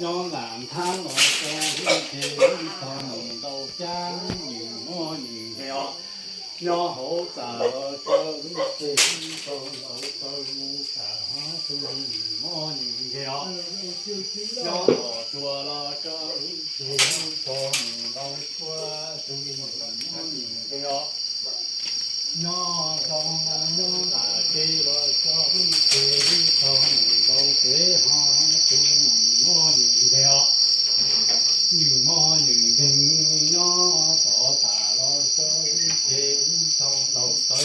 Nyob nram thab los rau lub teg lub tog mus ntau cab nws muab nws nqes os. Nyob hauv tas los rau lub teg lub tog ntau taw mus sam hov tus nws muab nws nqes os. Nyob tom tsuas los rau lub teg lub tog mus ntau tshuaj tus nws muab nws nqes os. Nyob zoo nyob nram teb los rau lub teg lub tog mus ntau pem hov tus nws muab nws nqes os. Nws muab nws nqes nyob tom tas los rau lub teg lub tog ntau taw.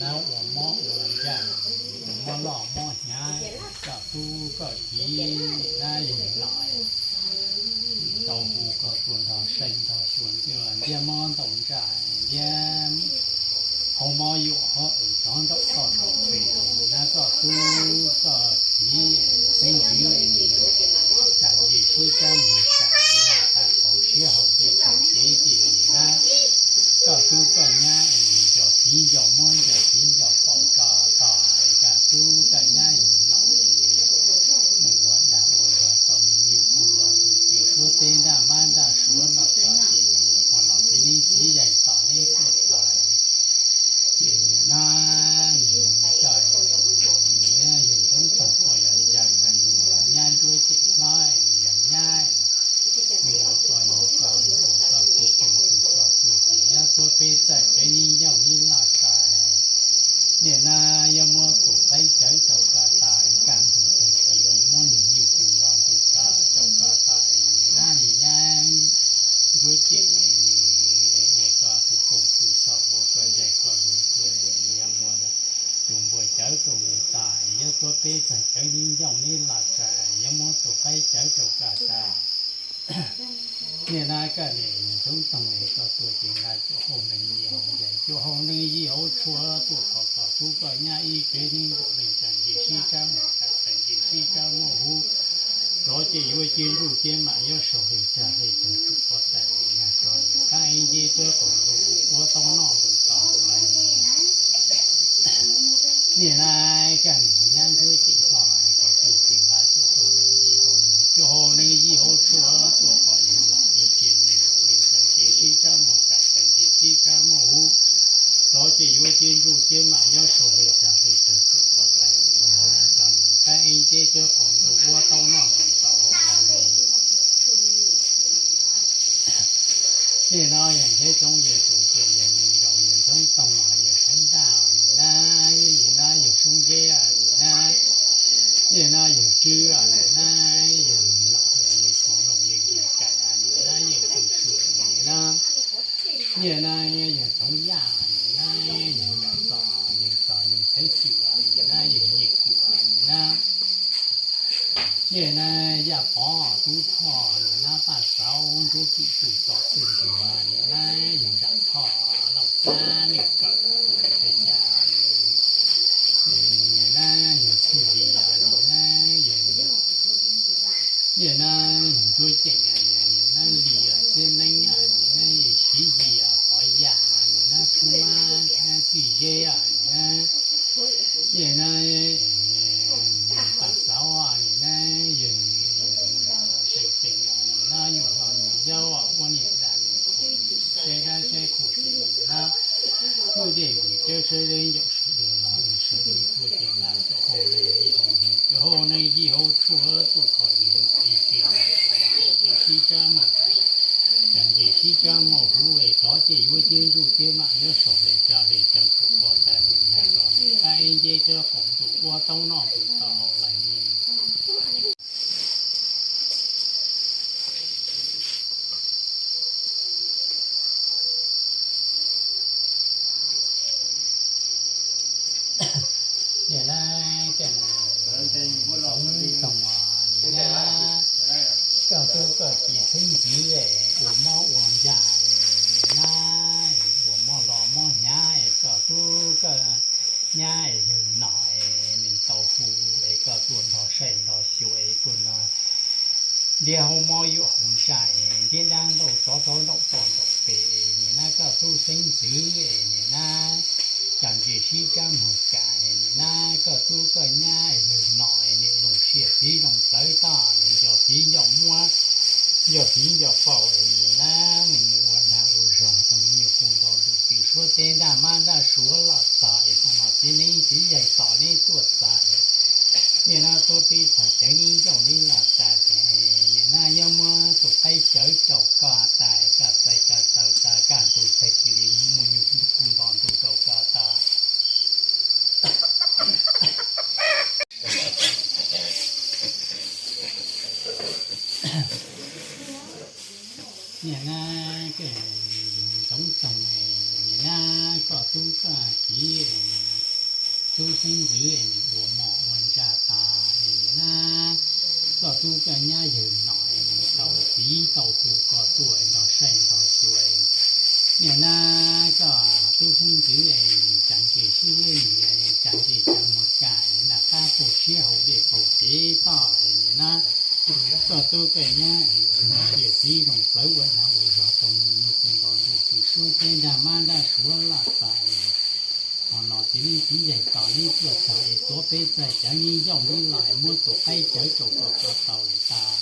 Nab ua mob ua ntsaj, ua mob loj mob hnyav, koj tub koj kiv nab yawg no tau hu koj tuaj nrog saib nrog xyuas ntiaj mob ntaus ntsaj, ntiaj hauv mob yuam hauv rov nraum toj nraum pem, nab koj tub koj kiv xeeb ntxwv, cas nce sib tsab muag kam, nab tas qaum siab hauv ntiaj teb ces nab koj tub koj nyab es nco fiv nco muab nco fiv nco faus tso tog, koj tub koj nyab yawg no mus ua dag ua zog tau me nyuam kuj los tus txiv suab teb ntaj mab ntaj suav los txog ces ua los txiv neeb txiv yaig tom neb tuaj txog ces niam nab nws coj yawg Ntxoov Toog uas yog yawg nyab Ntsuab Ceem hlob, yawg nyab nws ua koj nws txog nws ua koj tus koom tus xov tuaj ces yog tuaj peb txawm peb neb ncauj neb laj txawm niam nab yuav muab tus qaib cawv rau koj tas es kaj ntug tag kis muab nws nyuj kuj nto ntuj rau koj tas es niam nab nws nyab Ntsuab Ceem nws ua koj tus koom tus xov ua koj ncaig koj lug tuaj yuav muab tus npua cawv rau nws tas es yuav tuaj peb txawm cawv neb ncauj neb laj txawm yuav muab tus qaib cawv rau koj tas niam nab koj niam Ntxoov Toog es koj tuaj ces nqa cuaj hau neeg yim hauv ncaig cuaj hau neeg yim hauv tshuaj tuaj thov koj tub koj nyab ib tsev neeg nkaum leej txawm nce sib tsab muag kam txawm nce sib tsab muag huv lov ces yuav cia ntsuj cia mam yuav sau hle rag hle tawg tsum pov tais nyag rog niam nab eeb nce cuab qaum ntuj ua tau noj ntuj tau haus lawm niam nab koj niam nyab Ntsuab Ceem hlob koj tuaj ces nqa cuaj hau neeg yim hauv ncaig cuaj hau neeg yim hauv tshuaj tuaj thov yawg no ib tsev neeg nkaum leej txawm nce sib tsab muag kam txawm nce sib tsab muag huv lov ces yuav cia ntsuj cia mam yuav sau hle rag hle tawg tsum pov tais nyag rog niam nab eeb nce cuab qaum ntuj ua tau noj ntuj tau haus lawm niam no yawg Ncheb Toob yawg Tsuas Xiam yawg Neeg Nkaus yawg Ntxoov Toog yawg Qhaiv Ntaj niam nab, niam nab yawg Soob Nceb niam nab, niam nab yawg Tswb niam nab, yawg Nom yawg Tshua Nplooj yawg Nkiag Kaim niam nab, yawg Txooj Suam niam nab, niam nab yawg Toov Yaj niam nab, yawg Nram Txos yawg Txos yawg Txhaiv Xwm niam nab, yawg Nyiaj Kuam niam nab, niam nab Yaj Pov Tub Thoj niam nab, Paj Xauv Ntsuab Kim Tsuj Txos Txuj Ntuag niam nab, yawg Nram Thoj Lauj Xab Neej Kawm Thaj Yaj niam nab, yawg Txhij Lis niam nab, yawg niam nab, yawg Ntsuab Ceem niam nab, Lis Txiab Neeb niam nab, yawg Siv Yis Pov Yaj niam nab, Tub Mab Txij Zeb niam nab, niam nab, Paj Xauv niam nab, yawg Seem Cees niam nab, Nyuj Hlo Nyuj Yaub Uab Niam Dam Niam Khuam Saib Dab Saib Khuam Tim niam nab, Nuj Dej Ntim Cawb Saib Deb Ncaum Sawv Deg Los Sawv Deg Tuaj ces nqa cuaj hau neeg yim hauv ncaig cuaj hau neeg yim hauv tshuaj tuaj kho yawg no ib tsev neeg nkaum leej txawm nce sib tsab muag kam txawm nce sib tsab muag huv es tov ces yuav cia ntsuj cia mam yuav sau hle rag hle tawg tsum pov tais lwm nyag rog niam nab eeb nce cuab qaum ntuj ua tau noj ntuj tau haus lawm ne. Niam nab, koj niam Ntxoov Toog niam nab, koj tub koj kiv xeeb ntxwv ua mob ua ntsaj niam nab, ua mob loj mob hnyav koj tub koj nyab es yawg Nom es nws tau hu es koj tuaj nrog saib nrog xyuas es tuaj nrog ntiab hauv mob yuam hauv ntsaj es ntiab dab ntaus tsov rau nraum toj nraum pem es niam nab koj tub xeeb ntxwv es niam nab, cas nce sib tsab muag kam es niam nab koj tub koj nyab es yawg Nom es nws zoo siab txiv zoo plawv toj nws nco fiv nco muab nco fiv nco faus es niam nab nws mus ua dag ua zog tau me nyuam kuj nto ntuj tim suab teb ntaj mab ntaj suav loj txog es thaum no txiv neeb txiv yaig tom neb tuaj txog es niam nab tuab pib txog cawv neb ncauj neb loj tas niam nab yuav muab tus qaib cawv rau koj tas koj txais koj taw tas kaj ntug tag kis li muaj nyuj kuj nto ntuj rau koj tas niam nab, koj Ntxoov Toog, niam nab, koj tub koj Tub xeeb ntxwv es nws ua mos ua ntsa tas es nim na, koj tub koj nyab yawg nom es nws tau piv tau hu koj tuaj es nrog saib nrog xyuas. Nim na, koj tub xeeb ntxwv es nws tsav ntse sib liab nim, tsav ntse tsav muag kam es nram qab qaug siab hauv dej qaug kev toj es nim na, koj tub koj nyab es ua siab txiv zoo plawv ua dag ua zog tau nws nyuj qus nto ntuj kws suab teb nrag mab nrag suav laj tas es ho no txiv neeb txiv yaig tos neb tuaj txog es tuav peb txag cawv neb ncauj neb los es muab tus qaib cawv rau koj koj tau lawm tas.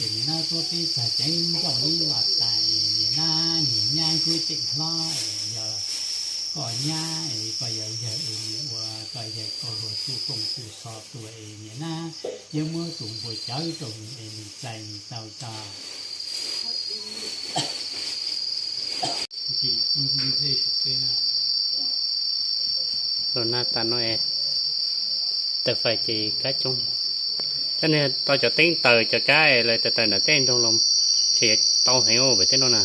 Es nim na tuav peb txag cawv neb ncauj neb los tas, nim na niag nyab nkuj ceem hlob es yog koj nyab es koj yog yawg es nws ua koj yawg koj luag txuj kooj txuj xov tuaj es nim na yuav muab tus npua cawv rau nws es nws txais nws tau tso. Los na tas no es taws fais ces kab coob. Cov niag tau cov teeb taws cov kab lawv taws taws ntawm tej nroog los ces tau heev ua pem tej no na.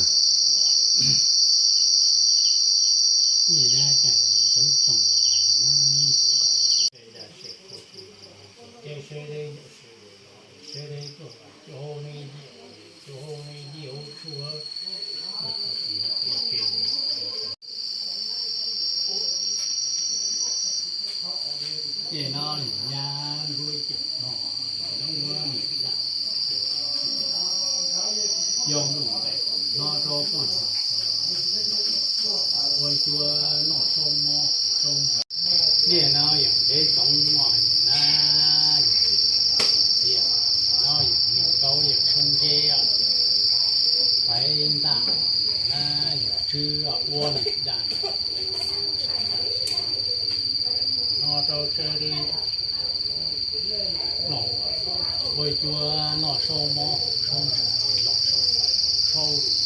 Tej no nyab nkuj ceem no, nyob muab nws dam, yog mus ntais kom nyob rau poj ntxoog, ua cua noj saub mob saub ntsws. Niaj no yog ntev txoov muaj na, yog tiag no yog niaj nkaub yog soob zeb, faiv ntaj na, yog tswb ua nws dam no rau tsawg li. Los ua cua noj saub mob haus saub ntsws, los saum fais haus saub lus.